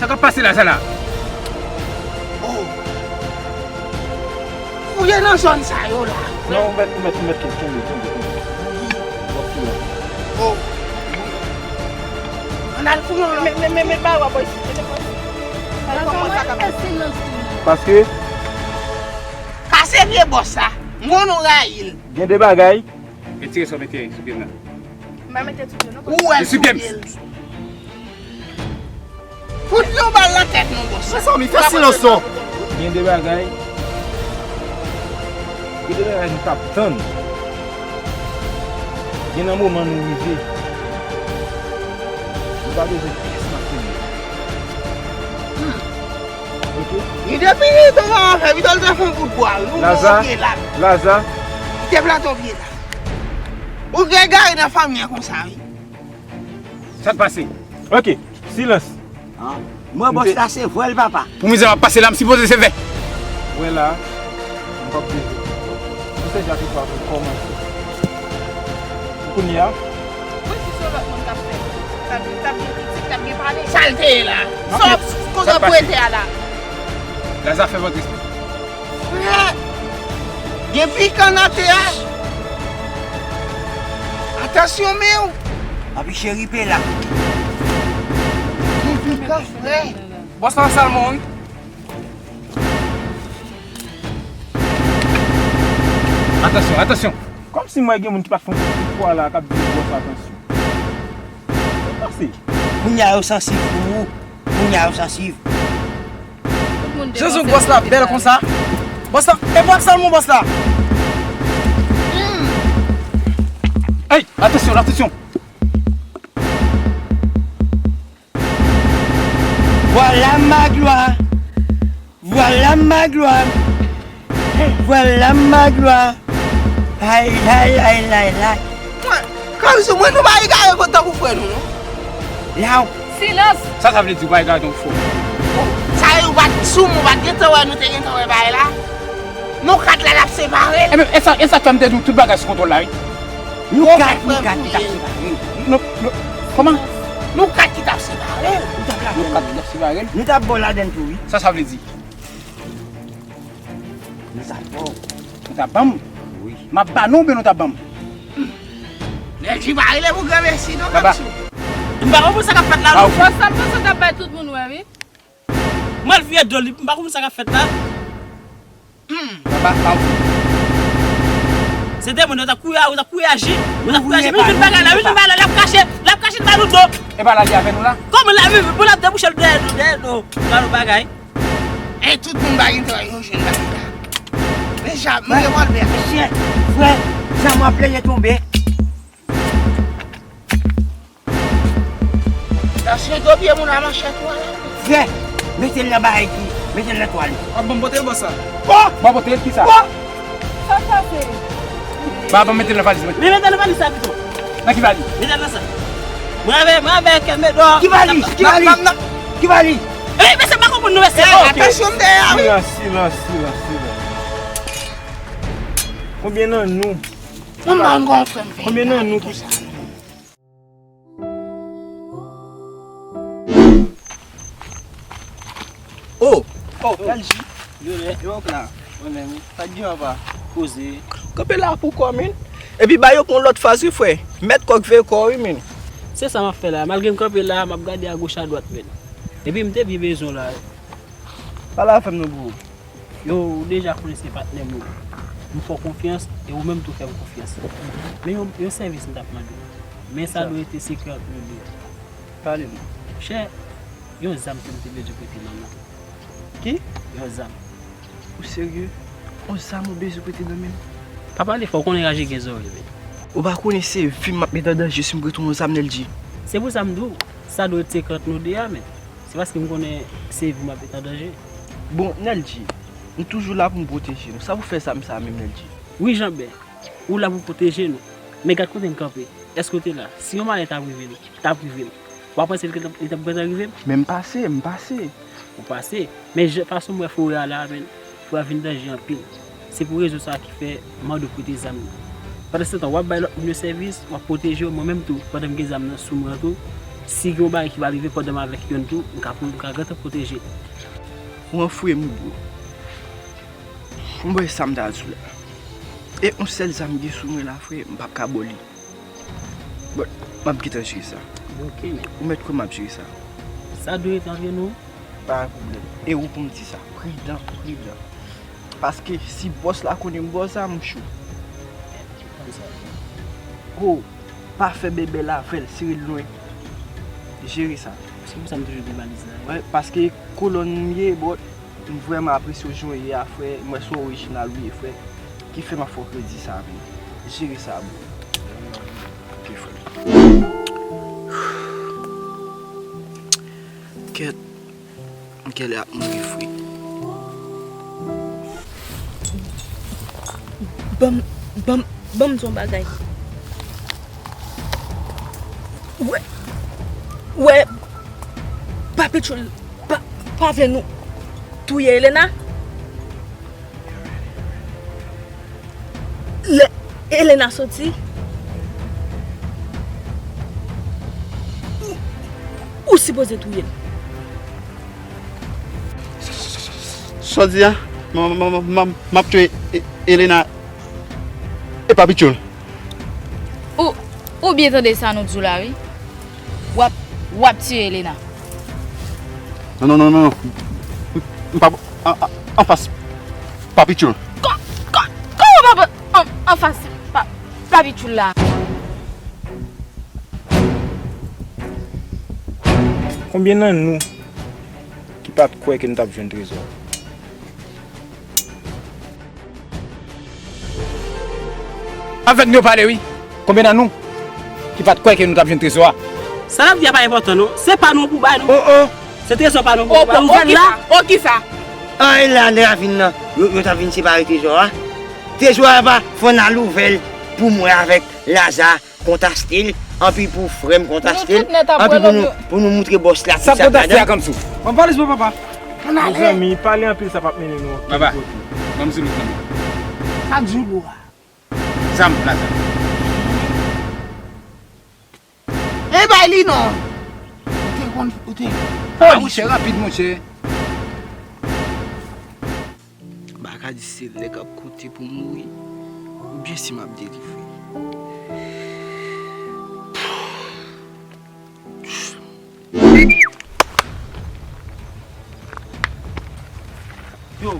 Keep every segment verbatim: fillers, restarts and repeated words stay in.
Sa k ap pase la, sa la? Oh. Fouye nan zòn sa yo la. Non, ou mèt, ou mèt, ou mèt kenbe, kenbe, kenbe. W ap fouye. Oh. Ann al fouye. Men, men, men, men, ba w ap isit. Paske pase vye bòs la. M konn ou rayi l. Gen de bagay. Retire sa w mete sou pye m nan. M pa mete sou pye w non. Ou wè sou pye l. Fout yon bal nan tèt nou, bòs. Mezanmi, fè silans non. Gen de bagay, gen de bagay nou t ap tann. Gen nan moman nou rive. Nou pa bezwen pyès materyèl. Hmm. Ok? Li depi li te ka fè, li te fè yon kout bwa, wi. Ou Laza, pran pye la. Laza. Li te plante yon pye la. Ou egare nan fanmi an konsa, wi. Sa k pase? Ok, silans. Ah, mwen bòs la se vwèl papa. Pou mizè m ap pase la, m sipoze se vè. Wè la, m p ap bezwen. Pou se dja ki pa pou kòmanse. Kounye a. Mwen si se lòt moun k ap fè. T ap, t ap gen kritik, t ap gen pale. Sa l te ye la? Sa w ap koze pou ete a la? Laza fè vòt respè. Frè, gen pikan nan tè a. Atansyon men w. Papi cheri pe la. Gen pikan, frè. Bòs la salmon, wi. Atansyon, atansyon. Kòmsi mwen gen moun ki pa t fè yon ti fwa la k ap di bòs atansyon. Sa k pase? Kounye a yo sansib pou ou. Kounye a yo sansib. Jan sou bòs la bèl konsa. Bòs la, e bòs salmon bòs la. Ey, atansyon, atansyon. Voilà ma gloire. Voilà ma gloire. Voilà ma gloire. Ay, ay, ay, lay, lay. Mwen, kòmsi mwen nou pa egare kontan pou frè nou, non? Law. Silans! Sa sa vle di, ou pa egare tankou fò? Sa yo pa t sou mwen, ou pa t gentan wè, nou te gentan wè bagay la. Nou kat la, l ap separe l. Enben, e sa, e sa k fè m te di w tout bagay sou kontwòl la, wi. Nou kat, nou kat ki t ap separe l. Nou, nou, kòman? Nou kat ki t ap separe l. Nou kat ki t ap separe l. Nou t ap ba w ladann tou, wi. Sa sa vle di? Nou t ap ba w. Nou t ap ban m? Wi. M ap ba nou oubyen nou t ap ban m? Nèji pa rele pou granmesi, non, Baba. M pa konprann sa k ap fèt la, non. Bòs la, m panse w t ap bay tout moun wè, wi. Mwen l vye dlo li, m pa konprann sa k ap fèt la. Hmm. Baba, pa ou. Se demonn yo t ap kouri a, yo t ap kouri aji. Yo t ap kouri aji. Men vin bagay la, men vin bagay la, l ap kache, l ap kache nan nou do. E pa la li avè nou la? Kòman la, men pou l ap debouche l dèyè nou, dèyè nou. Ba nou bagay. E tout moun pa gen travay, yo jwenn bagay la. Men ja, men yo pral pèdi. Mesye, frè, zam w ap plede tonbe. Tansyon, do pye moun a manchèt ou a la. Frè, mete l nan bagay ki, mete l nan twal. W ap ban m pote l, bòs la? Bon! Ban pote l, kisa? Bon! Sa k pase? Ba, ban m mete l nan valiz mwen. Men mete l nan valiz sa pito. Nan ki valiz? Mete l nan sa. Mwen avè, mwen avè kè medò. Ki valiz? Ki valiz? Ki valiz? Ey, mesye, m pa konprann nou, mesye. Ey, atansyon, m dèyè a, wi. Silans, silans, silans, silans. Konbyen nan nou? Mwen pa konn kòman frè m fè. Konbyen nan nou ki Oh! Oh, L G. Yo lè. Yo ok la. Mwen menm, wi. Sa k gen anba? Poze. Kanpe la pou kò, men. Epi ba yo pran lòt faz, wi, frè. Mèt kòk veye kò, wi, men. Se sa m ap fè la. Malgre m kanpe la, m ap gade agoch adwat, men. Epi m te byen bezwen w la. Pale avè m non, bro. Yo, ou deja konnen se patnè m ou ye. M fè w konfyans, e ou menm tou fè m konfyans. Men yon, yon sèvis m t ap mande w. Men sa dwe rete sekrè ant nou de. Pale m. Chè, yon zam ke m te bezwen prete nan men w. Ki? Yon zam. Ou serye? Yon zam ou bezwen prete nan men m? Pa pale fò, ou konnen raje gen zòrèy, men. Ou pa konnen se vi m m ap met an danje si m prete w yon zam, Nèlji. Se pou sa m di w, sa dwe rete sekrè ant nou de a, men. Se paske m konnen se vi m ap met an danje. Bon, Nèlji, m toujou la pou m pwoteje nou. Sa pou fè zam sa a menm, Nèlji? Wi, Janbè, ou la pou pwoteje nou. Men gad kote m kanpe. Èske w te la? Si yon malè t ap rive nou, t ap rive m, w ap panse li t ap, li t ap gentan rive m? Men m pase, m pase. Ou pase? Men jan, fason m wè forè a la, men, forè a vin danje anpil. Se pou rezon sa a ki fè m mande w prete zam nan. Pandansetan, w ap bay lòt moun yo sèvis, w ap pwoteje yo, mwen menm tou, pandan m gen zam nan sou mwen an tou, Si gen yon bagay ki va rive pandan m avèk Yonn tou, m ka, m ka gentan pwoteje. Ou an fre m, bro. M wè sa m ta di w la. E yon sèl zam ki sou mwen la, frè, m p ap ka ba w li. But, m ap gentan jere sa. Ok, men. Ou mèt kwè m ap jere sa. Sa dwe ret antre nou. Pa gen pwoblèm. E ou pou m di sa. Pridan, pridan. Paske si bòs la konnen m ba w sa, m cho. Kòmsa. Ho, pa fè bèbèl avè l, sere l lwen. Jere sa. Se pou sa m toujou gen valiz la. Wi, paske kolòn m ye, bro. M vrèman apresye w jan w ye a, frè. M wè se w orijinal ou ye, frè. Ki fè m ap fè w kredi sa, men. Jere sa, bro. Ok, frè. Kèt, m genlè ap mouri, frè. Ban m, ban m, ban m di w yon bagay. Wè, wè, Papi Tchoul pa, pa vle nou touye Elena. Lè Elena soti, ou, ou sipoze touye l. Sa w di a? M, m, m, m, m ap touye E-, Elena e Papi Tchoul. Ou, ou byen tande sa nou di w la, wi. W ap, w ap tiye Elena. Non, non, non, non, non. M, m p ap an, an, anfas Papi Tchoul. Kò, kò, kòman w p ap an, anfas pa, Papi Tchoul la? Konbyen nan nou ki pa t kwè ke nou t ap jwenn trezò a? Avèk nou yo pale, wi. Konbyen nan nou ki pa t kwè ke nou t ap jwenn trezò a? Sa n ap di a pa enpòtan, non. Se pa nou pou bay, non. Oh, oh. Se trezò pa nou pou bay. Ouvè l la. Oh, kisa? An, e la, lè ravin nan, yo, yo t ap vin separe trezò a. Trezò a pa, fò n al ouvè l pou mwen avèk Laza. Kontaste l, anpi pou frè m kontaste l, anpi pou nou, pou nou moutre bòs la tout sa k ladan. Sa kontaste a kòmsi. Ban m valiz mwen, papa. Ann ale. Mezanmi, pale anpil sa p ap mennen nou okenn kote. Papa, ban m di nou sa. Sa k di w a? Zam, la zam. E bay li non. Ou te konn, ou te. Ah, monchè, rapid, monchè. M pa ka di se nèg ap konte pou mouri, oubyen si m ap delivre. Yo.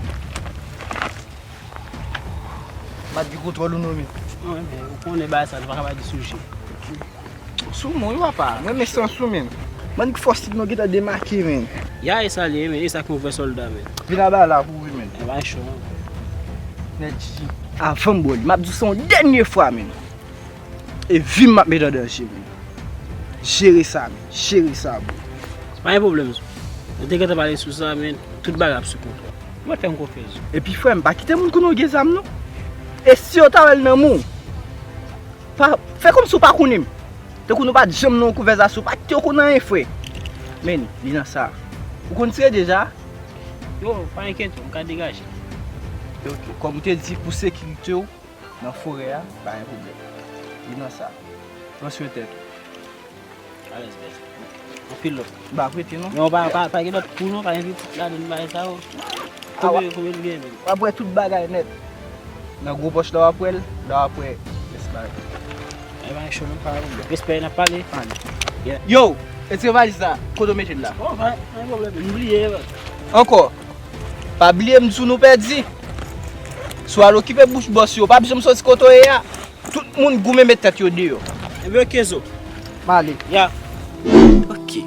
M ap gen kontwòl ou non, men. Wi, men ou konnen bagay sa, nou pa ka pale de sou je. Sou mwen, wi, papa. M renmen san sou, men. Bann ki fòs tip nou gentan demake, men. Ya, e sa li ye, men. E sa ki yon vrè sòlda, men. Vin aba la pou wi, men. E bay cho, non. Nèg di. Avan m bò li, m ap di w se yon dènye fwa, men. E vi m m ap met an danje, men. Jere sa, men. Jere sa, bro. Pa gen pwoblèm, zo. Nou te gentan pale sou sa, men. Tout bagay ap sou kontwòl. Ou mèt fè m konfyans, zo. Epi, frè m, pa kite moun konnen w gen zam, non. E si yo ta wè l nan men w, pa, fè kòmsi w pa konnen m. Tankou nou pa t janm nan yon kouvèzasyon, pa kite yo konn anyen, frè. Men, li nan sa. Ou konn tire deja? Yo, pa enkyete w, m ka degaje. Ok, kòm ou te di, pou sekirite w nan forè a, pa gen pwoblèm. Li nan sa. Pran swen tèt ou. Alèz, bèl. Anpil lòt. M pa prete, non. Non, pa, pa, pa gen lòt kou, non, pa gen pitit ladan bagay sa yo. Konbyen, konbyen l gen, menm? W ap wè tout bagay nèt. Nan gwo pòch la w ap wè l, la w ap wè rès bagay. E pa cho, non, pa gen pwoblèm. Respè, n ap pale. Pale. Yeah. Yo, retire valiz la. Kote w mete l la? Oh, pa, pa gen pwoblèm. M bliye, bro. Ankò. Pa bliye m di w nou pèdi. Si w al okipe bouch bòs yo, w p ap janm soti kote w ye a. Tout moun goumen met tèt yo deyò. Ebyen, ok, zo. M ale. Ya. Ok.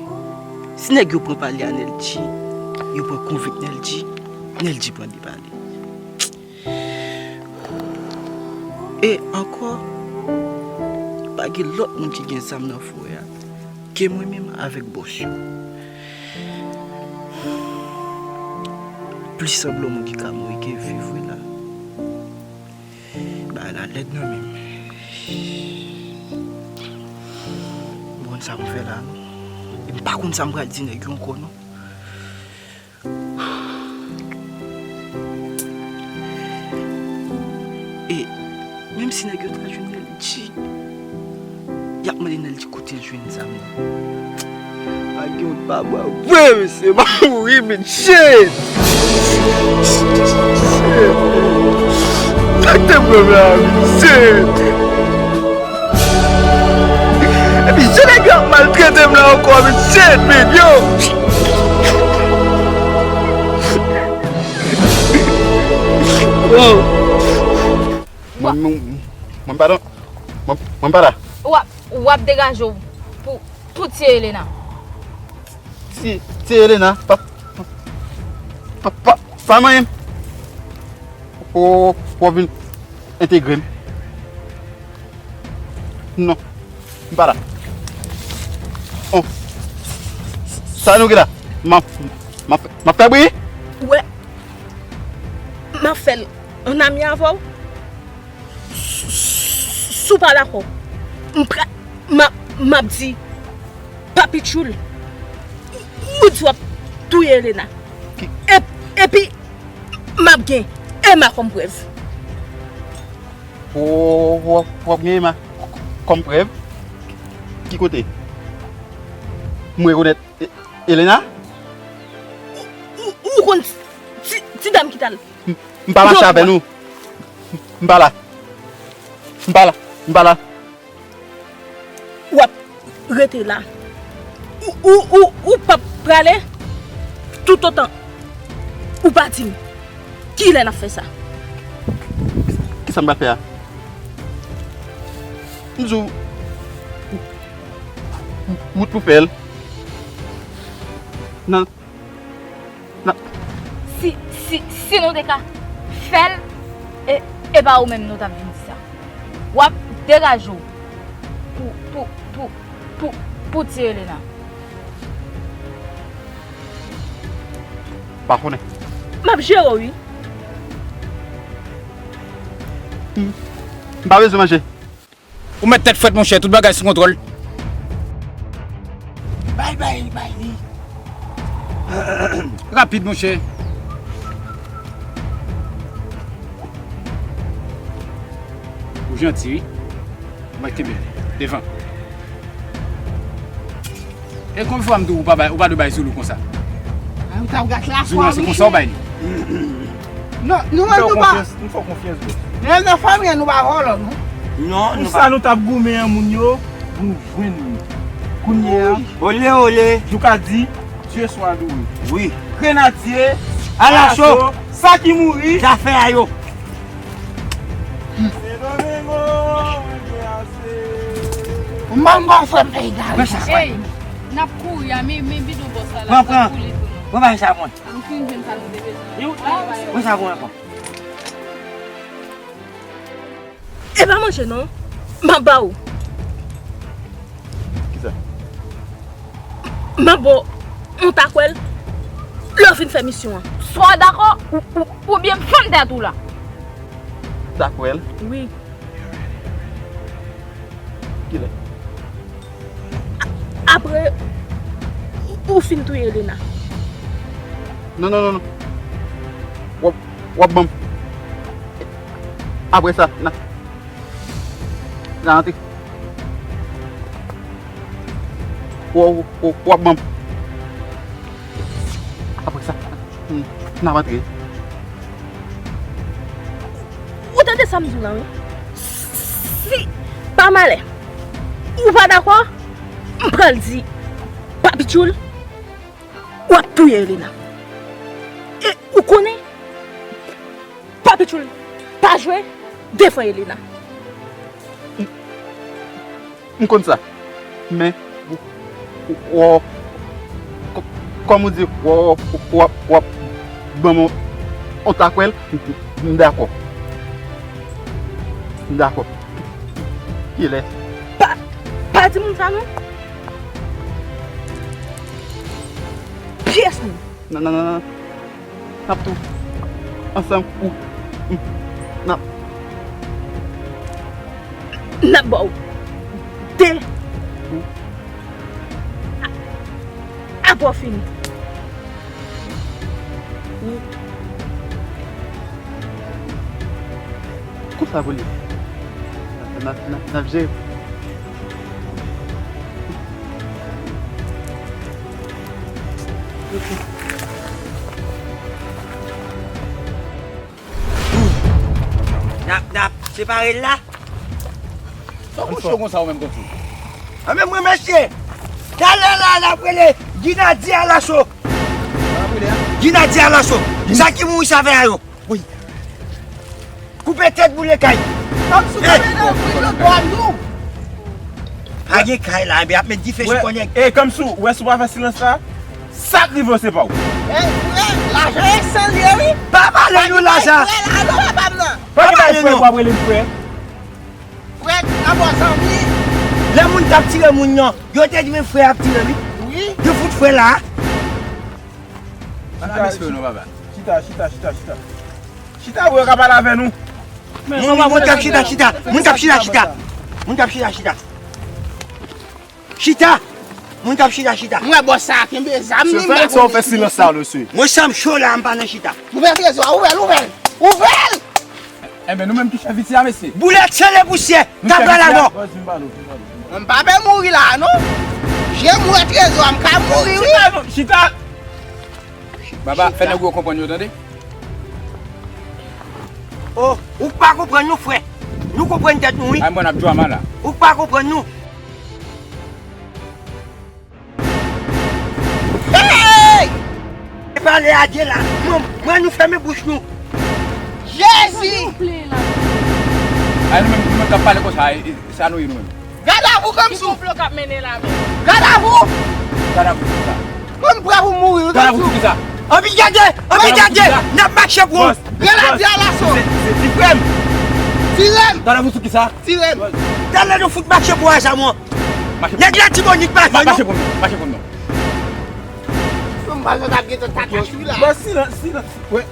Si nèg yo pran pale a Nèldi, yo pran konvik Nèldi, Nèldi pran de pale. E ankò, pa gen lòt moun ki gen zam nan forè a ke mwen menm avèk bòs yo. Plis sanblan moun ki ka mouri ke viv wi la. Bagay la lèd nan men m. M konn sa pou m fè la non. E m pa konn sa m pral di nèg yo ankò non. E menm si nèg yo ta jwenn Nèldi, y ap mande Nèldi kot Ti jwenn sa m. Pa gen yon pa mwen vre, mesye, m ap mouri, men shit! Shit! Sa k te pran m la, men shit! Epi, se nèg yo ap maltrete m la ankò, men shit, men yo! Wow! Mwen, mwen, mwen pa nan, mwen, mwen pa la. W ap, w ap degaje w pou, pou tiye Elena. Ti, tiye Elena, pa, pa, pa, pa, pa manyen m. Ou, ou vin entegre m. Non, m pa la. Oh, sa nou gen la? M ap, m ap, m ap fè bri? Ou wè, m ap fè l ann ami avè w. Si w pa dakò, m pra, m ap, m ap di Papi Tchoul, ou di w ap touye Elena. Ki- E, epi, m ap gen Emma kòm prèv. Ou, ou, ou ap gen Emma kòm prèv? Ki kote? M rekonèt E-, Elena? Ou, ou, ou konn ti, ti, ti dam ki t al M pa mache avè nou. M pa la. M pa la. M pa la. W ap rete la. Ou, ou, ou, ou p ap prale toutotan ou pa di m kilè n ap fè sa. Kisa m pral fè a? M di w, wout pou fè l. Nan N ap Si, si, si nou te ka fè l, e, e pa ou menm nou t ap vin di sa. W ap degaje w pou, pou, pou, pou, pou ti Elena. Pa konnen. M ap jere w, wi. M, m pa bezwen manje. Ou mèt tèt frèt, monchè, tout bagay sou kontwòl. Bay, bay, bay li. Rapid, monchè. Ou janti, wi. Mwen kenbe devan. E konbyen fwa m di w ou pa bay, ou pa dwe bay Zoulou konsa? Ay, ou t ap gate la. Zoulou, se konsa ou bay li. Non, nou menm nou pa. Nou fè w konfyans, bro. Men nan fanmi an, nou pa vòlò, non. Non, nou pa. Pou sa nou t ap goumen an, moun yo, nou jwenn li. Kounye a, olé, olé, nou ka di, Dieu soit loué. Wi. Grenadye, alacho, sa ki mouri, zafè a yo. Sendomingo, mwen gen ase. Mango frè m fè egare. Ey, n ap kouri a, men, men bidon bòs la, l ap pran pou li tou, non. Pran, pran. Pran bagay sa pou mwen. Nou fin jwenn sa nou te bezwen an. Pran sa pou mwen, pran. E pa manje non, m ap ba w. Kisa? M ap ba w yon takwèl, lè w fin fè misyon an. Swa w dakò, ou, ou, oubyen m fann tèt ou la. Takwèl? Wi. Kilè? Apre ou, ou fin touye Elena. Non, non, non, non. W ap, w ap ban m. Apre sa, n a, n a antre. W, w, w ap ban m. Apre sa, n, n ap antre. Ou tande sa m di w la, wi? Si, pa malè, ou pa dakò, m pral di Papi Tchoul, w ap touye Elena. E ou konnen, Papi Tchoul pa jwe devan Elena. M konn sa. Men, w, w, w, k, kòm ou di, w, w, w, w ap ban m yon takwèl, m, m dakò. M dakò. Kilè? Pa, pa di moun sa non. Pyès moun. Non, non, non, non. N ap tou ansanm ou m, n ap. N ap ba w de. Ou. A, apre w fini. Ou. Konsa pou li. N ap, n ap, n ap jere. N ap, n ap separe l la. Sa w cho konsa ou menm, Tonton? A men mwen, mesye. Talè la, n ap rele Ginadyè Alaso. Ginadyè Alaso. Sa ki mouri sa fè a yo. Wi. Koupe tèt, boule kay. Kòmsi w pa vle nan bri lòt bò a tou. Pa gen kay la, men ap met dife sou kò nèg. E, Kòmsi, ou wè si w pa fè silans la, sa k rive w se pa w. E, frè, lajan e san l ye, wi. Pa pale nou lajan. Frè la, non, papa m nan. Pa pale nou. Frè, w ap rele m frè. Frè, anbò zanmi. Lè moun t ap tire moun nan, yo te di men frè ap tire, wi. Wi. Yo fout frè la. Pa nan mesye yo non, papa. Chita, chita, chita, chita. Chita, bro, yo ka pale avè nou. Moun, moun k ap chita, chita. Moun k ap chita, chita. Moun k ap chita, chita. Chita. Moun k ap chita, chita. Mwen, bòs sa a kenbe zam li, m pa konn. Sa w fè silans sa, mesye? Mwen, sa m cho la, m pa nan chita. Ouvè trezò a, ouvè l, ouvè l. Ouvè l! Enben, nou menm ki chèf isi a, mesye. Boulèt, sele pousyè. Tabla lamò. M pa pè mouri la, non. Jan m wè trezò a, m ka mouri, wi. Chita, non, chita. Baba, fè nèg yo konprann yo, tande? Oh, ou k pa konprann nou, frè. Nou konprann tèt nou, wi. Ay, mwen ap drama la. Ou k pa konprann nou. Hey! E pale a Dye la. Mwen, mwen nou fèmen bouch nou. Jezi! Ay, nou menm, nou menm k ap pale konsa, e, e, sa nou ye nou menm. Gad avou Kòmsi! Ki konplo k ap mennen la menm? Gad avou! Gad avou ki sa? Mwen m prè pou mouri, wi, Kòmsi. Gad avou ki sa? Anvi gade! Anvi gade! N ap mache pou ou! Gad avou ki sa? Grenadye Alaso! Se, se ti frè m! Tire m! Gad avou sou ki sa? Tire m! Talè nou fout mache pou aza mwen! Mache pou mwen. Nèg Latibonit pa jwenn nou! Mache pou mwen! Mache pou mwen! Mwen pa janm ap gen tan tata chou la. Bon, silans, silans. Wè.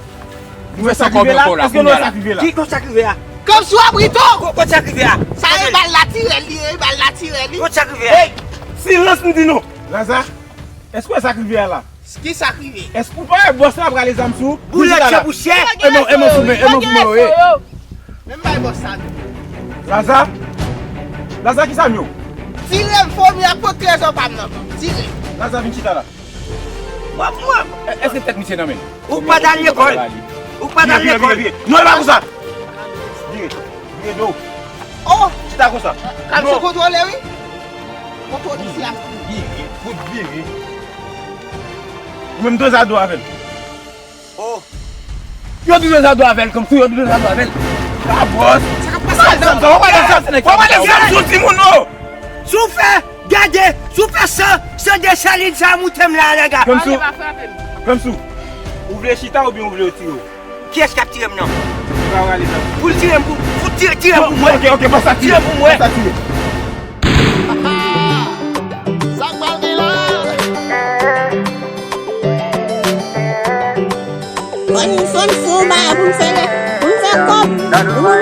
Nou wè sa k rive la? Èske nou wè sa k rive la? Ki konsa k rive a? Kòmsi w ap ri tou! Ko-, konsa k rive a? Sa e bal natirèl li ye, bal natirèl li. Konsa k rive a? Hey! Silans m di nou! Laza, èske w wè sa k rive a la? Ki sa k rive? Èske ou pa wè bòs la ap rale zam sou ou? Boulèt se pousyè! E mwen, e mwen foumen, e mwen foumen w ye. Men m bay bòs sa tou. Laza? Laza, ki sa m yo? Tire m, fomi ap pot trezò pa m nan. Tire. Laza, vin chita la. W ap mwen. È-, èske tèt misye nan men l? Ou pa t al lekòl. Ou pa t al lekòl. Vire, vire, vire. Non, e pa konsa. Vire. Vire do. Oh! Chita konsa. Kalso kontwole, wi. Kontwole isi a. Vire, fout vire. Ou menm dwe zado avè l. Oh! Yo dwe zado avè l, Kòmsi, yo dwe zado avè l. A bòs. Sa k ap pase la? Sa w pale zam, w pale zam sou timoun, oh! Si w fè, gade, si w fè san, san Desalin sa moute m la, lèga. Kòmsi, Kòmsi, ou vle chita oubyen ou vle yo tire w? Kiyès k ap tire m nan? Li pa rale zam. Pou l tire m, pou, pou tire, tire pou mwen. Ok, ok, pa sa tire. Tire pou mwen. Pa sa tire. Sa k pral gen la? Fò n, fò n fè yon bagay pou n fè, pou n fè kòb. Pou nou